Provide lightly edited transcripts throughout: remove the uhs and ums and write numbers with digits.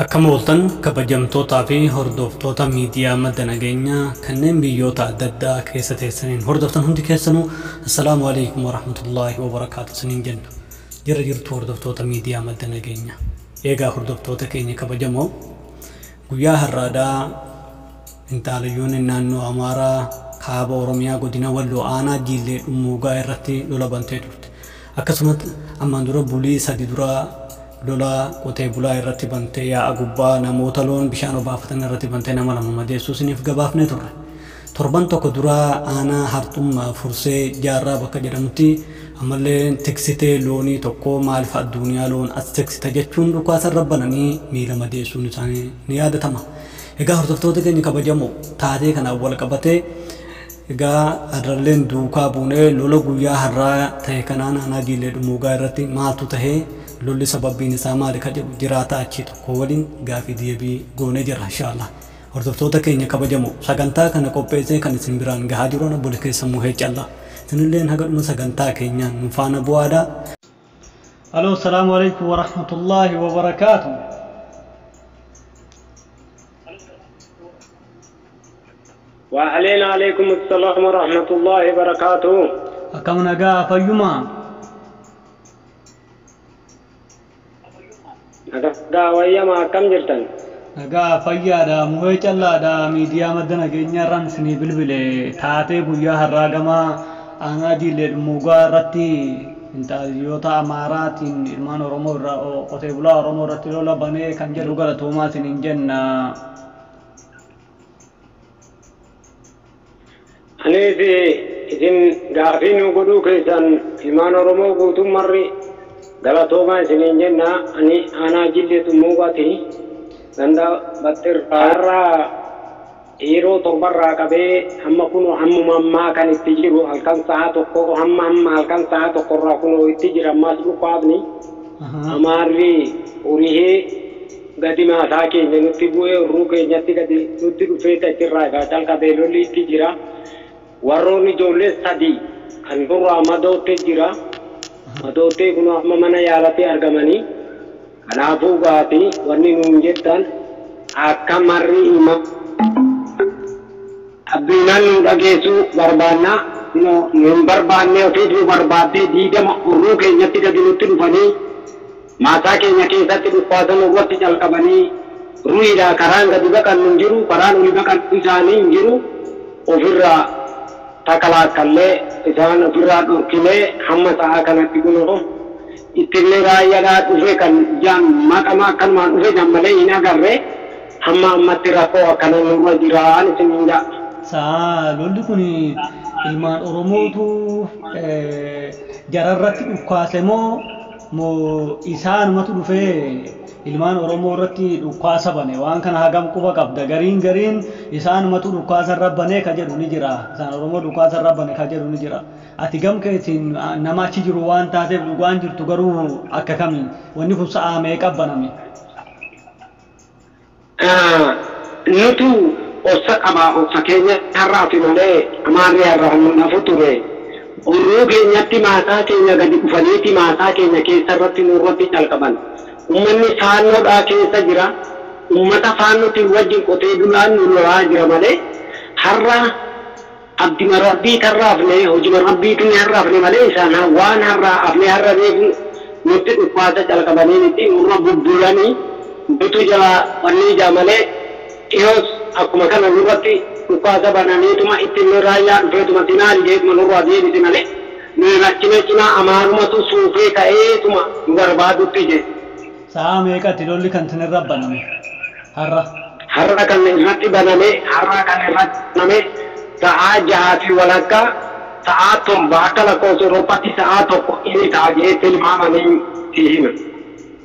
Akkam ooltan kabajamtootaa fi hordoftoota miidiyaa Madda Nageenyaa kanneen biyyoota adda addaa keessa teessaniin hordoftan hundi keessanuu, assalaamu alaikum warahmatullaahi wabarakaatu isiniin jenna. Jira jirtu hordoftoota miidiyaa Madda Nageenyaa. Eegaa hordoftoota keenya kabajamoo, guyyaa har'aadhaa intaalayyuun naannoo Amaaraa kaaba Oromiyaa godina Walloo aanaa Jiillee Dhummuugaa irratti lola bantee turte. Akkasumas ammaan dura bulii 3 dura lola qotee bulaa irratti bantee yaa'a gubbaa namoota loon bishaan obaafatan irratti bantee nama 2 madeessuu isiniif gabaafnee turre. Torban tokko dura aanaa Harxummaa Fursee Jaarraa bakka jedhamutti ammallee tiksitee loonii tokko maaliif addunyaa loon as tiksita jechuun dhukaasa irra bananii miila madeessuun isaanii ni yaadatama. Egaa hordoftoota keenya kabajamoo, taatee kanaan wal qabatee egaa har'alleen duukaa buunee lola guyyaa har'aa ta'e kanaan aanaa Jiillee Dhummuugaa irratti maaltu tahee, lolli sababbiin isaa maali ka jedhu jiraataa achii tokko waliin gaafii deebii goonee jirra inshaallah. Hordoftoota keenya kabajamoo, sagantaa kana qopheessee kan isin biraan gahaa jiru obboleessa keessan Muhee Callaa. Isinilleen haga dhuma sagantaa keenyaan nu faana bu'aadha. Aloo, salaamu alaikum warahmatullaahi wabarakaatu. وعلينا عليكم السلام ورحمة الله وبركاته. Akkam, nagaa fayyumaa? Nagaa wayyamaa, akkam jirtan? Nagaa fayyaadha. Muhee Callaadha. Miidiyaa Madda Nageenyaa irraan isinii bilbile. Taatee guyyaa har'aa gama aanaa Jiillee Dhummuugaa irratti intalyoota Amaaraatiin ilmaan Oromoo irraa, qotee bulaa Oromoo irratti lola banee kan jedhu, galatoomaa isiniin jenna. Anis isin gaafii nu godhuu keessan ilmaan Oromoo guutummarri galatoomaa isiniin jenna. Ani aanaa Jillee Dhummuugaati. Ganda Baxxirraa yeroo 7rraa qabee hamma kunoo hammuma ammaa kan itti jiru, halkan sa'a 1 hamma halkan sa'a 1rraa kunoo itti jira ammas dhukaafni. Amaarri urihee gadi maasaa keenya nutti bu'ee, urruu keenyatti gadi nutti dhufee achirraa egaa calqabee lolli itti jira. Warroonni ijoollee 3 kan durraa madoottee jira. Madoottee kun amma mana yaalatee argamanii. Kanaafuu gaati wanni nuun jettan akka marri hima addunyaan nu dhageessuu barbaanna. Nu hin barbaanne, ofiif nu barbaaddee diidama urruu keenyatti gadi nutti dhufanii maasaa keenya keessatti dhukkaasan irratti calqabanii ruhiidhaa karaan gadi baqannu hin jiru, karaan oli baqannu isaanii hin jiru. Ofirraa takalaakkallee isaan ofirraa dhorkinee hamma sa'a kanatti kunoo ittillee raayyaadhaa dhufe kan jaan maqama akkanumaan dhufe jaan malee hin agarre. Hamma ammatti rakkoo akkana nurra jiraan isiniin ja'a. Saa lolli kun ilmaan Oromootu jararratti dhukkaase moo isaanumatu dhufee ilmaan Oromoo irratti dhukkaasa bane? Waan kana hagam quba qabda? Gariin gariin isaanumatu dhukkaasa irra banee ka jedhu ni jira. Isaan Oromoo dhukkaasa irra bane ka jedhu ni jira. Ati gam keetiin nama achi jiru waan taateef dhugaan jirtu garuu akka kamiin? Wanni kun sa'a meeqa baname? Nutu obsa qaba, obsa keenya har'aafi malee amaarri har'aa nu nafu ture. Urruu keenyatti maasaa keenya gadi dhufaniiti maasaa keenya keessa irratti nurratti calqaban. Uummanni faannoodhaa keessa jira. Uummata faannootiin wajjin qotee bulaan nu lolaa jira malee har'a abdima rabbii tarraafne, hojima rabbiitiin har'aafne malee isaan waan har'aa afne har'a beeku nutti dhukkaasa calqabanii miti, nurra bubbulanii nutu jala wanni ijaa malee dhiyoos akkuma kana nurratti dhukkaasa bananiituma ittiin raayyaa dhufeetuma sinaali jeetuma nurraa deebise malee nuyi rakkina cimaa amaarumatu suufee ka'eetuma nu barbaadutti je. Sa'a meeqatti lolli kan isinirra baname har'a? Har'a kan irratti baname, har'a kan irratti baname sa'aa 6:30, sa'aa 7 akka lakkoofsa Awurooppaatti sa'aa 1 inni ta'a jedhee tilmaamanii si hima.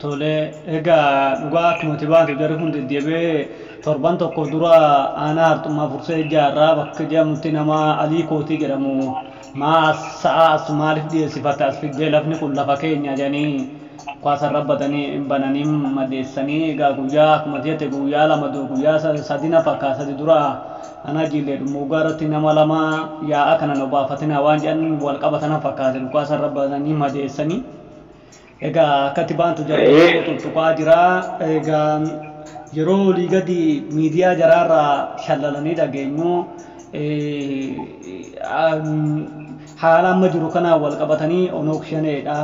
Tole, egaa dhugaa akkuma ati baatu jarri kun deddeebi'ee torban tokko dura aanaa Harxummaa Fursee Jaarraa bakka jedhamutti nama Alii Kootii jedhamu maa sa'a as maaliif dhiyeessifata as fiddee, lafni kun lafa keenya jedhanii dhukaasa rabbatanii bananii madeessanii. Egaa guyyaa akkuma jette guyyaa 2 guyyaa 3 na fakkaata, 3 dura aanaa Jiillee Dhummuugaa irratti nama 2 yaa'a kana nu baafatina waan jedhan wal qabatan fakkaate dhukaasa rabbatanii madeessanii. Egaa akkatti baantu jarri tuttuqaa jira. Egaa Yeroo olii gadi miidiyaa jaraarraa shallalanii dhageenyu haala amma jiru kanaan wal qabatanii Onoog Shaneedha,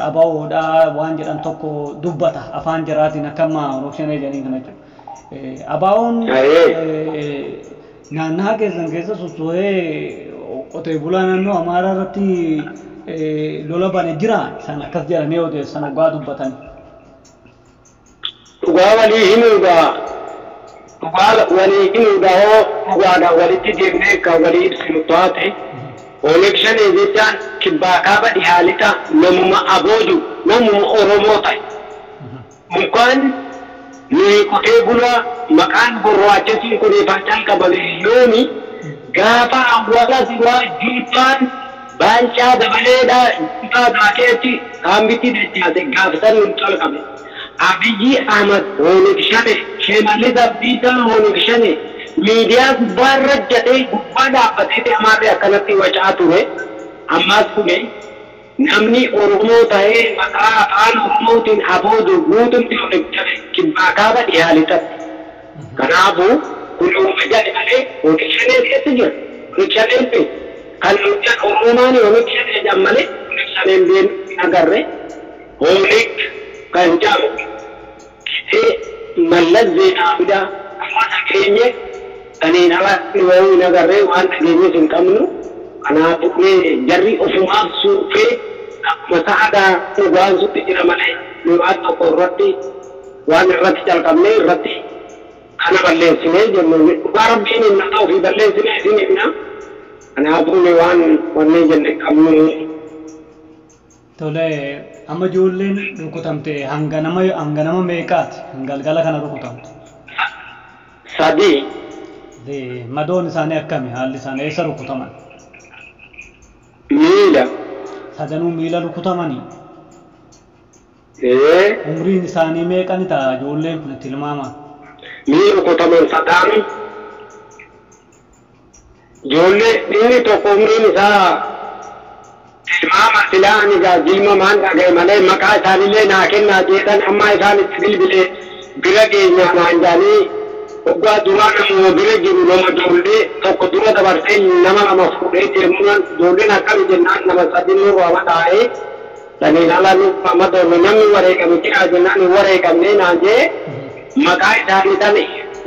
ABOdha waan jedhan tokko dubbata afaan jaraatiin akka amma Onoog Shanee jedhanii kana jechuudha. ABOn naannaha keessan keessa sossoo'ee qotee bulaa naannoo Amaaraa irratti lola bane jira isaan akkas jedhanii odeessan dhugaa dubbatan. Dhugaa walii himuudhaa, dhugaa walii himuudhaa, hoo dhugaadhaan walitti deemnee kan walii ibsinu taate, Oneeg Shanee jechaan kibbaa kaaba dhihaa lixa namuma abooju, namuma Oromoo ta'e. Mukaan nuyi qotee bulaa maqaan gurraachisiin kun ifaan calqabame yoomi? Gaafa awwaala duraa juutaan baancaa dabaleedhaa juutaa daakeetti kaambitti dachaase gaafsan nu calqabe. Abiyyi Ahmad Oneeg Shanee, Shimallis Abdiisaa Oneeg Shanee, miidiyaa gubbaa irra jatee gubbaa dhaabbatee Amaarri akkanatti wacaa ture. Ammaas kune namni Oromoo ta'ee maqaa afaan Oromootiin aboodu guutumti Oneeg Shanee kibbaa kaaba dhihaa lixatti. Kanaafuu kun uuma jedhe malee Oneeg Shanee keessa jira. Oneeg Shaneen beeku. Kan nuti Oromoon Oneeg Shanee jedhan malee Oneeg Shaneen beenu hin agarre. Oneeg kan jedhamu Mallas Zeenaawidha. Amma dhageenye saniin alatti wayii hin agarree, waan dhageenyes hin qabnu. Kanaafuu jarri ofumaaf suufee akkuma sa'aadaa dhugaansutti jira malee nu waan tokko irratti waan irratti calqabnee irratti kana balleessinee jennu dhugaa rabbiin hin ta'u ofii balleessinee isin himna. Kanaafuu waan wanni jenne qabnu. Tole, amma ijoolleen rukutamte hanga nama meeqaati? Galgala kana rukutamte. 3. Madoon isaanii akkami? Haalli isaanii eessa rukutaman? Miila. Sadanuu miila rukutamanii? Umriin isaanii meeqani ta'a ijoolleen kun tilmaama? Miila rukutaman sadaanu. Ijoollee inni tokko umriin isaa tilmaama silaa ani gaa jilma maan dhagaye malee maqaa isaanillee naa kennaa jedhan amma isaan itti bilbilee bira keenya naan jaanii waggaa duraa namuma bira jiru nama ijoollee tokko dura dabarsee nama lama fuudhee deemuudhaan ijoolleen akkami jennaan nama sadi nurraa mataa'ee saniin ala nu amma doonne namni wareegame jira jennaan hin wareegamne naan jee maqaa isaanii tan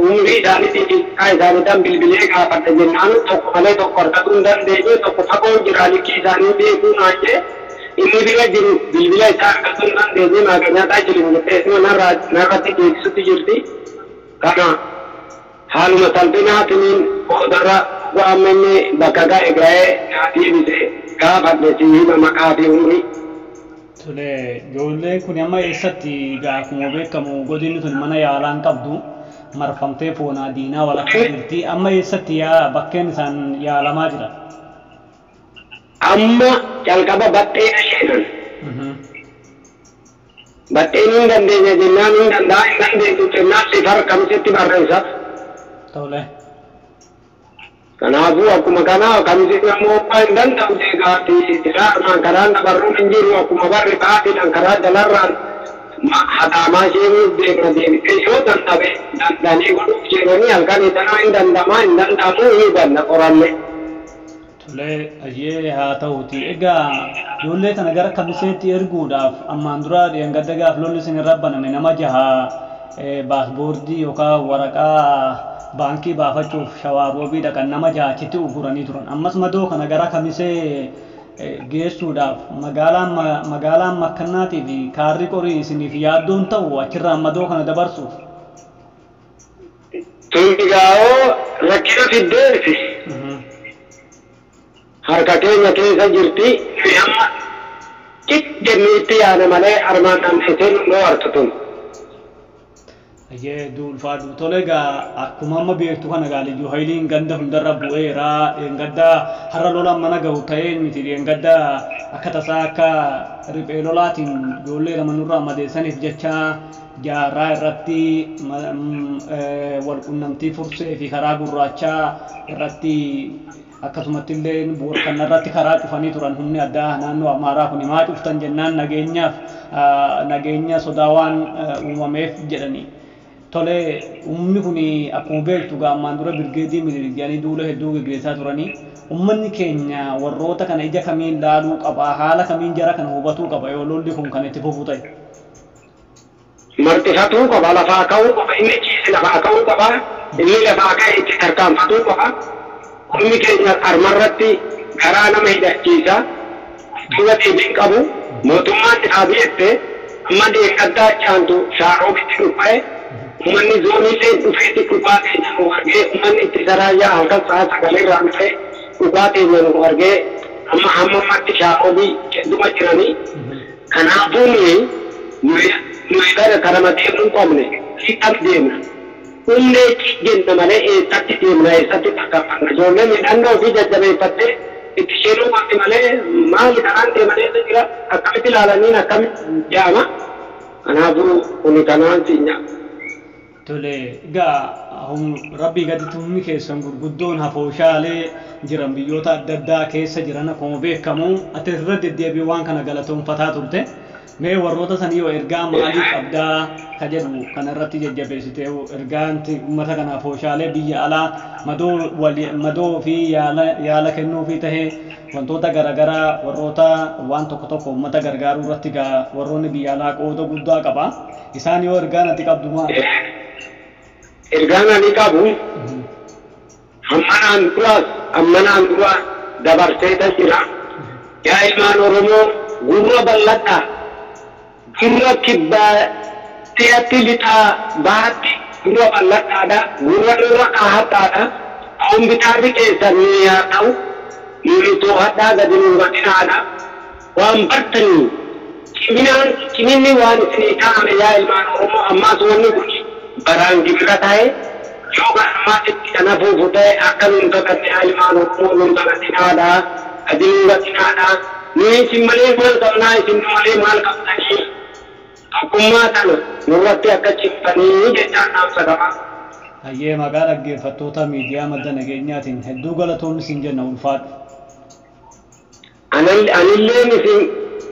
umrii isaaniitii fi maqaa isaanii tan bilbilee gaafadhe jennaan tokko malee tokko argatuu hin dandeenye, tokko fagoo jira likkii isaanii beekuu naan jee inni bira jiru bilbila isaa argatuu hin dandeenye maaganyaadhaa jiru jettee narratti beeksisutti jirti. Kana haaluma salphinaatiin boodarra amma inni bakka ga'e ga'ee naa deebise gaafadhe si hima maqaa fi umrii. Tole, ijoolleen kun amma eessatti? Egaa akkuma beekamu godinni tun mana yaalaa hin qabdu, marfamtee foonaa diinaa walakkaa jirti. Amma eessatti yaa bakkeen isaan yaalamaa jiran? Amma calqaba baxxee isheenan. Baxxeen hin dandeenya jennaan hin danda'a, hin dandeessu jennaan sifar kamisitti barreessa. Tole. Kanaafuu akkuma kana kamisitti ammoo hin danda'u eegaati silaa karaan dabarruun hin jiru, akkuma barri baatiidhaan karaa jalarraan hataamaa isheen beekna deebitee yoo danda'e danda'anii godhuuf jedhanii halkan idanaa hin danda'amaa hin danda'amu hin hubanna qoranne. Tole, ayyee haa ta'uuti. Egaa ijoollee kana gara kamiseetti erguudhaaf ammaan dura dheengadda gaaf lolli isin irra baname nama jaha baasboordii yookaan waraqaa baankii baafachuuf shawaaroobii dhaqan nama jaha achitti uguranii turan. Ammas madoo kana gara kamisee geessuudhaaf magaalaan makkannaatii fi kaarri qorii isiniif yaaddoon ta'u achirraa madoo kana dabarsuuf. Tun gaa'oo rakkina fiddeeti. Harka keenya keessa jirti. Amma cit jennee itti yaada malee armaan dhamsitee nu hartu tun. Ayyee duulfaadhu. Tole, egaa akkuma amma beektu kana gaa Liyyuu Hayiliin ganda hundarra bu'eera. Gadda har'a lolaan mana gahu ta'ee miti, gadda akka tasaa akka riphee lolaatiin ijoollee lama nurraa madeessaniif jecha jaarraa irratti wal qunnamtii fursee fi karaa gurraachaa irratti akkasumatti illee boorkanna irratti karaa cufanii turan. Humni addaa naannoo Amaaraa kun maa cuftan jennaan nageenyaaf nageenya sodaa waan uumameef jedhanii. Tole, uummanni kun akkuma beektu ammaan dura birgeedii Minilik jedhanii duula hedduu geggeessaa turanii. Uummanni keenya warroota kana ija kamiin laaluu qaba? Haala kamiin jara kana hubatuu qaba yoo lolli kun kan itti fufu ta'e? Marxifatuu qaba, lafaa ka'uu qaba, inni ciise lafaa ka'uu qaba, inni lafaa ka'e itti tarkaanfatuu qaba. Humni keenya armarratti garaa nama hidhachiisa, duuba deebiin qabu, mootummaan isaa biyyatte amma deeggaddaa caantu shaaroobitti dhufee uummanni zooniillee dhufeetti dhugaa teenya nu argee, uummanni ittisa raayyaa halkan sa'a 9 irraa dhufee dhugaa teenya nu argee, amma hamma ammatti shaaroobii hedduma jiranii. Kanaafuu nuyi gara karama deemuu qabne hiixam deemna. Humnee jenna malee eessatti deemna, eessatti tarkaanfanna? Ijoolleen hidhannoo ofii jajjabeeffattee itti seenuu qabdi malee maali karaan deeman eessa jira, akkamitti ilaalaniin akkamitti jaama? Kanaafuu kuni kanaan siinya. Tole, egaa rabbii gaditti humni keessan gurguddoon hafooshaalee jiran biyyoota adda addaa keessa jiran akkuma beekamu ati irra deddeebiin waan kana galatoonfataa turte. Mee warroota sanii yoo ergaa maalii qabdaa ka jedhu kana irratti jajjabeessitee ergaanti uummata kana hafooshaalee biyya alaa madoo fi yaala kennuufii tahee wantoota garaagaraa warroota waan tokko tokko uummata gargaaruu irratti gaa warroonni biyya alaa qooda guddaa qaba. Isaan yoo ergaan ati qabdu maali? Ergaan ani qabu hammanaan duraas dabarseeta jira. Yaa ilmaan Oromoo, gurra bal'adhaa. Gurra kibbaa si'atti lixaa baatti gurra bal'adhaadha. Gurra nurra kaahadhaadha. Kompiitarri keessan ni haa ta'u. Nuyi to'adhaa gadi nu gadinaadha. Waan bartanii ciminaan ciminni waan isinii kaa'ame, yaa ilmaan Oromoo, ammaas wanni kun baraan gibira ta'e yoo ammaasitti kana fuufu ta'e akka nun daganne, yaa ilmaan Oromoo, nun dagatinaadha. Gadi nun gadinaadha. Nuyi isin malee maal qabnaa, isin nu malee maal qabdanii? Tokkummaa kana nurratti akka cimtanii jechaan dhaamsa qaba. Hayyee, maqaa dhaggeeffattoota miidiyaa madda nageenyaatiin hedduu galatoomni siin jenna, ulfaadhu. Anilleen isin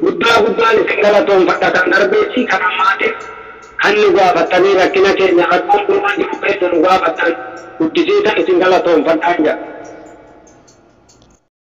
guddaa guddaan isin galatoonfadha, kan darbeessi kan ammaatis kan nu gaafattanii rakkina keenya rakkoon gurra jiru keessa nu gaafattan guddisiisan isin galatoonfadhaan jedha.